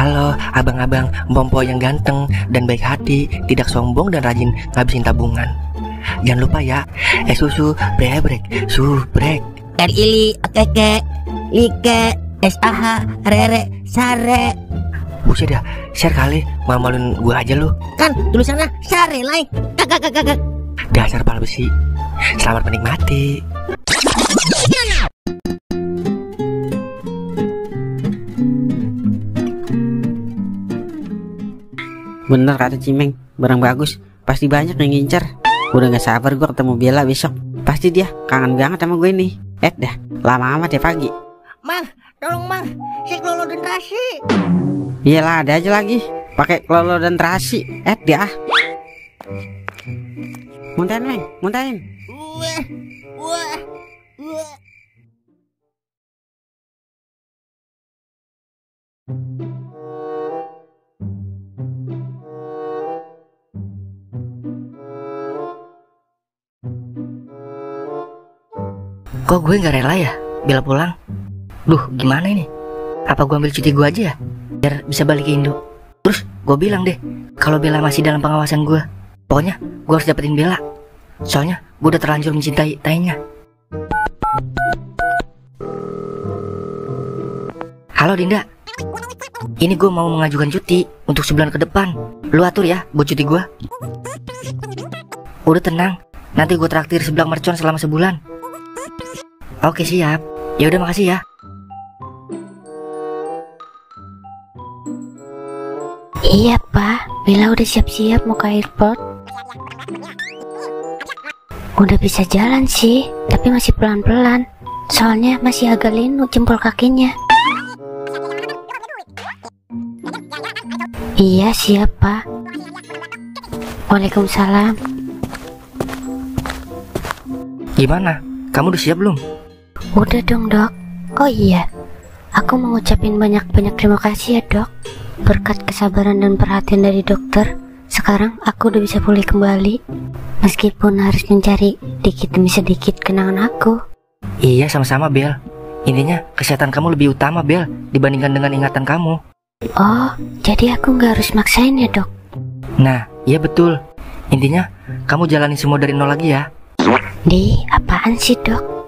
Halo abang-abang Bompo yang ganteng dan baik hati, tidak sombong dan rajin ngabisin tabungan. Jangan lupa ya, susu brebrek, subrek. Ili, okeke, like, SAH, rere, sare. Buset dah, share kali, malu-maluin gua aja lu. Kan tulisannya sare, like. Kakak. Dasar pala besi. Selamat menikmati. Bener kata Cimeng, barang bagus, pasti banyak yang ngincer. Udah gak sabar gue ketemu Bella besok. Pasti dia kangen banget sama gue nih. Dah, lama amat ya pagi. Mang, tolong mang, si Klolo dan Rasi. Iyalah, ada aja lagi pakai Klolo dan terasi. Dah. Muntahin Meng, muntahin. Wah. Kok gue gak rela ya Bella pulang? Duh, gimana ini? Apa gue ambil cuti gue aja ya, biar bisa balik ke Indo. Terus gue bilang deh kalau Bella masih dalam pengawasan gue. Pokoknya gue harus dapetin Bella, soalnya gue udah terlanjur mencintai Tainya. Halo Dinda, ini gue mau mengajukan cuti untuk sebulan ke depan. Lu atur ya buat cuti gue. Udah tenang, nanti gue traktir seblak mercon selama sebulan. Oke siap. Ya udah makasih ya. Iya Pak, Bella udah siap-siap mau ke airport. Udah bisa jalan sih, tapi masih pelan-pelan. Soalnya masih agak linu jempol kakinya. Iya siap Pak. Waalaikumsalam. Gimana? Kamu udah siap belum? Udah dong dok. Oh iya, aku mau ngucapin banyak-banyak terima kasih ya dok. Berkat kesabaran dan perhatian dari dokter, sekarang aku udah bisa pulih kembali. Meskipun harus mencari dikit demi sedikit kenangan aku. Iya sama-sama Bel. Intinya kesehatan kamu lebih utama Bel dibandingkan dengan ingatan kamu. Oh, jadi aku nggak harus maksain ya dok? Nah, iya betul. Intinya kamu jalani semua dari nol lagi ya. Di, apaan sih dok?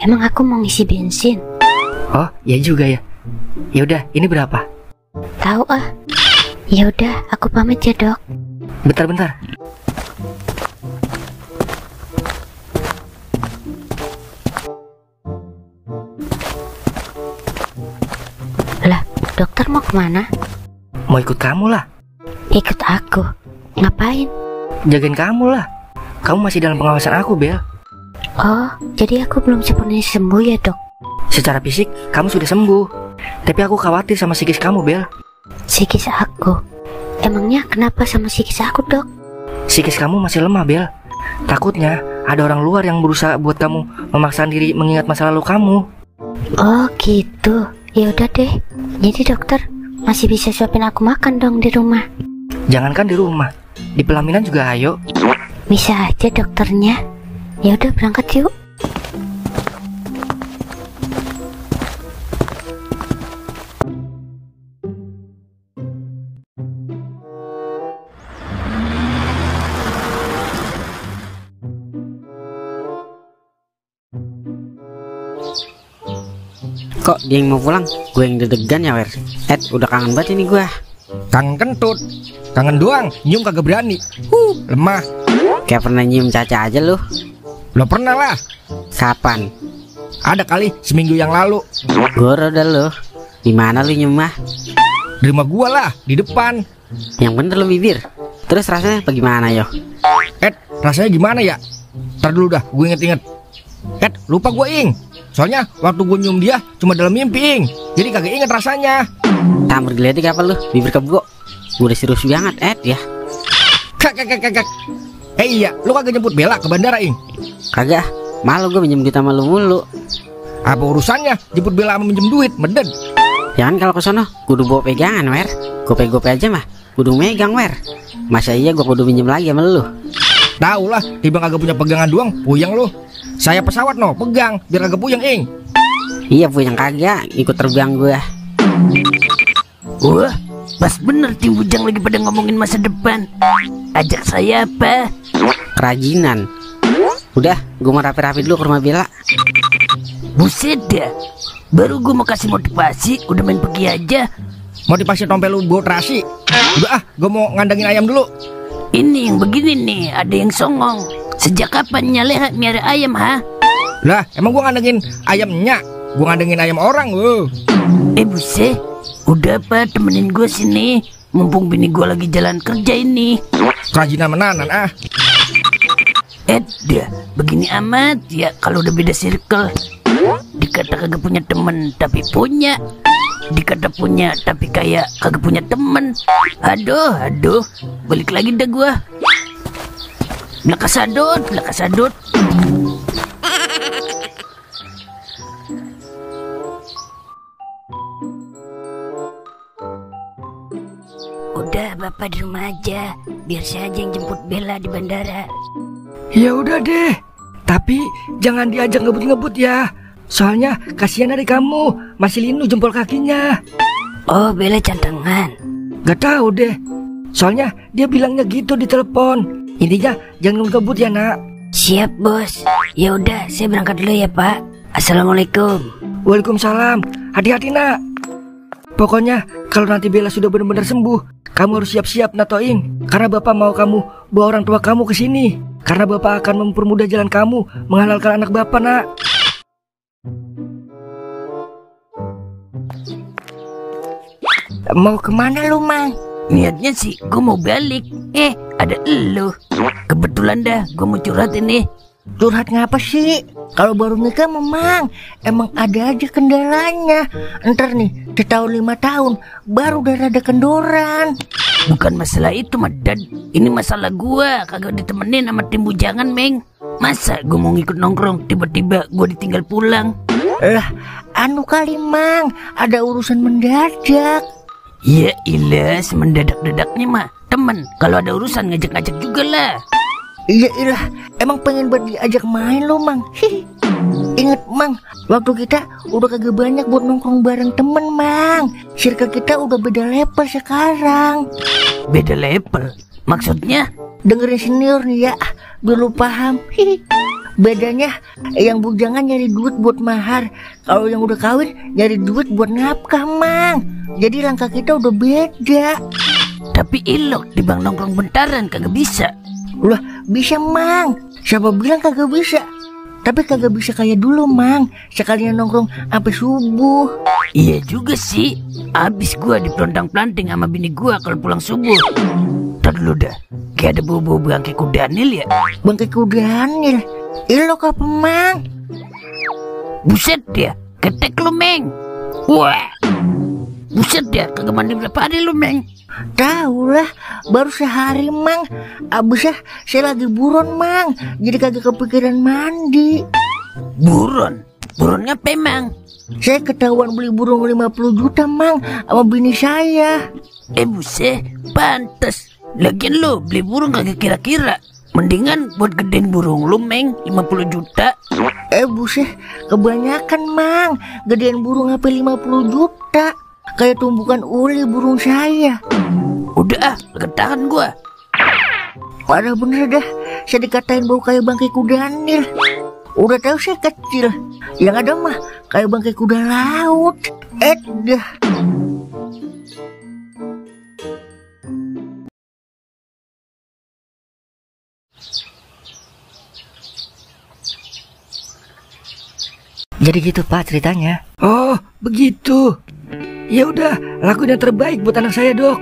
Emang aku mau ngisi bensin? Oh, iya juga ya. Ya udah, ini berapa? Tahu ah. Ya udah, aku pamit ya dok. Bentar. Lah, dokter mau kemana? Mau ikut kamu lah. Ikut aku? Ngapain? Jagain kamu lah. Kamu masih dalam pengawasan aku Bel. Oh, jadi aku belum sepenuhnya sembuh ya dok? Secara fisik kamu sudah sembuh, tapi aku khawatir sama psikis kamu Bel. Psikis aku? Emangnya kenapa sama psikis aku dok? Psikis kamu masih lemah Bel. Takutnya ada orang luar yang berusaha buat kamu memaksakan diri mengingat masa lalu kamu. Oh gitu. Ya udah deh. Jadi dokter masih bisa suapin aku makan dong di rumah? Jangankan di rumah, di pelaminan juga ayo. Bisa aja dokternya. Ya udah berangkat yuk. Kok dia yang mau pulang? Gue yang deg-degan ya Wer. Udah kangen banget ini gue. Kangen kentut. Kangen doang, nyium kagak berani. Lemah. Kayak pernah nyium Caca aja lu. Lo pernah lah. Kapan? Ada kali seminggu yang lalu. Goro dah lu. Di mana lu nyium mah? Di rumah gua lah, di depan. Yang bener lu bibir. Terus rasanya bagaimana yo? Rasanya gimana ya? Ntar dulu dah, gue inget-inget. Lupa gue ing. Soalnya waktu gue nyium dia cuma dalam mimpi ing. Jadi kagak inget rasanya. Tampar geledik apa lu? Bibir kebo. Gue udah serius banget ya. Kak. Iya, lu kagak jemput Bella ke bandara ing? Kagak. Malu gue minjem duit sama lu mulu. Apa urusannya jemput Bella sama minjem duit? Meden. Jangan kalau ke sono kudu bawa pegangan Wer. Gope aja mah kudu megang Wer. Masa iya gue kudu minjem lagi sama lu? Tahu lah, tiba kagak punya pegangan doang, puyeng lu. Saya pesawat no, pegang biar kagak puyeng ing. Iya puyeng kagak, ikut terbang gue. Pas bener tim bujang lagi pada ngomongin masa depan. Ajak saya apa? Kerajinan. Udah, gue mau rapi-rapi dulu ke rumah Bella. Buset dah. Baru gue mau kasih motivasi, udah main pergi aja. Motivasi tompel lu buat terasi. Udah gue mau ngandangin ayam dulu. Ini yang begini nih, ada yang songong. Sejak kapan nyale miara ayam, ha? Lah, emang gue ngandangin ayamnya? Gue ngandangin ayam orang, Buset. Udah apa, temenin gue sini. Mumpung bini gue lagi jalan kerja ini. Kerajinan menanan, Dah, begini amat ya kalau udah beda circle. Dikata kagak punya temen, tapi punya. Dikata punya, tapi kayak kagak punya temen. Aduh, balik lagi dah gue. Belaka sadut. Udah, Bapak di rumah aja. Biar saya aja yang jemput Bella di bandara. Ya udah deh. Tapi jangan diajak ngebut-ngebut ya. Soalnya kasihan dari kamu, masih linu jempol kakinya. Oh, Bella cantengan. Gak tahu deh. Soalnya dia bilangnya gitu di telepon. Intinya jangan ngebut ya, Nak. Siap, Bos. Ya udah, saya berangkat dulu ya, Pak. Assalamualaikum. Waalaikumsalam. Hati-hati, Nak. Pokoknya kalau nanti Bella sudah benar-benar sembuh, kamu harus siap-siap, Natoing. Karena Bapak mau kamu bawa orang tua kamu ke sini. Karena Bapak akan mempermudah jalan kamu menghalalkan anak Bapak, Nak. Mau kemana lu, Mang? Niatnya sih gue mau balik. Ada elu. Kebetulan dah gue mau curhat ini. Curhat ngapa sih? Kalau baru nikah memang emang ada aja kendalanya. Ntar nih, setahun 5 tahun baru udah rada kendoran. Bukan masalah itu, Madad. Ini masalah gue kagak ditemenin sama tim bujangan, Meng. Masa gue mau ngikut nongkrong, tiba-tiba gue ditinggal pulang? Lah, anu kali, Mang, ada urusan mendadak. Ya ilah, semendadak-dadaknya mah temen. Kalau ada urusan ngajak-ngajak juga lah. Iya ilah, emang pengen buat diajak main lo, Mang. Ingat, Mang, waktu kita udah kagak banyak buat nongkrong bareng temen, Mang. Circle kita udah beda level sekarang. Beda level? Maksudnya? Dengerin senior nih ya, biar lu paham. Bedanya yang bujangan nyari duit buat mahar, kalau yang udah kawin nyari duit buat nafkah, Mang. Jadi langkah kita udah beda. Tapi ilok di bang nongkrong bentaran kagak bisa. Lah, bisa, Mang. Siapa bilang kagak bisa? Tapi kagak bisa kayak dulu, Mang. Sekalian nongkrong sampai subuh. Iya juga sih. Abis gua dipelontang-pelanting sama bini gua kalau pulang subuh. Ntar dulu dah, kayak ada bau-bau bangke kudanil ya. Bangke kudanil? Ilok apa, Mang? Buset dia, ketek lu, Meng. Wah, buset dia, kagak mandi berapa hari lu, Meng? Tahu lah, baru sehari, Mang. Abisnya saya lagi buron, Mang. Jadi kagak kepikiran mandi. Buron? Buron ngapain, Mang? Saya ketahuan beli burung 50 juta, Mang, sama bini saya. Buset, pantes. Lagian lu beli burung kagak kira-kira. Mendingan buat gedein burung lu, Meng, 50 juta. Buset, kebanyakan, Mang. Gedein burung sampai 50 juta. Kayak tumbukan uli burung saya. Udah ketahan gua. Wadah bener dah, saya dikatain bau kayak bangkai kudanil. Udah tahu saya kecil, yang ada mah kayak bangkai kuda laut. Dah. Jadi gitu, Pak, ceritanya. Oh, begitu. Ya udah, lakuin yang terbaik buat anak saya, Dok.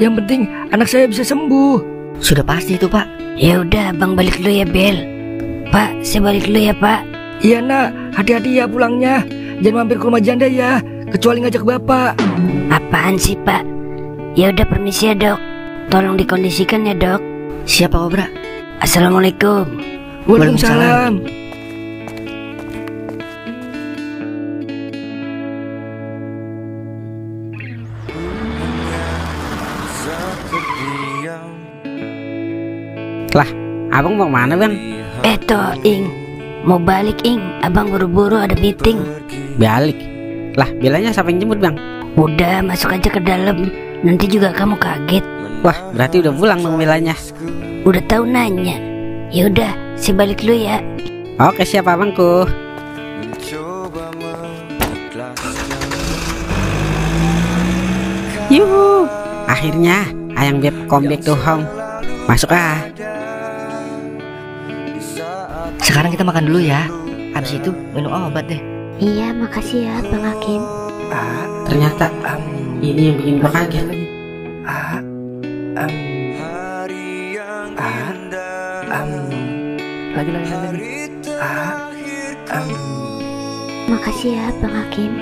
Yang penting anak saya bisa sembuh. Sudah pasti itu, Pak. Ya udah, Bang balik dulu ya, Bel. Pak, saya balik dulu ya, Pak. Iya, Nak, hati-hati ya pulangnya. Jangan mampir ke rumah janda ya, kecuali ngajak Bapak. Apaan sih, Pak? Ya udah, permisi ya, Dok. Tolong dikondisikan ya, Dok. Siapa, Obra? Assalamualaikum. Waalaikumsalam. Lah, abang mau kemana, Bang? Toh, Ing. Mau balik, Ing. Abang buru-buru ada meeting. Balik. Lah, bilangnya siapa yang jemput, Bang? Udah, masuk aja ke dalam. Nanti juga kamu kaget. Wah, berarti udah pulang dong Belanya. Udah tahu nanya. Ya udah, saya balik dulu ya. Oke, siap abangku. Yuhu, akhirnya ayang beb come back to home. Masuk ah. Sekarang kita makan dulu ya. Habis itu minum obat deh. Iya, makasih ya Bang Hakim. Ternyata ini yang bikin gua kaget. Lagi. Makasih ya Bang Hakim.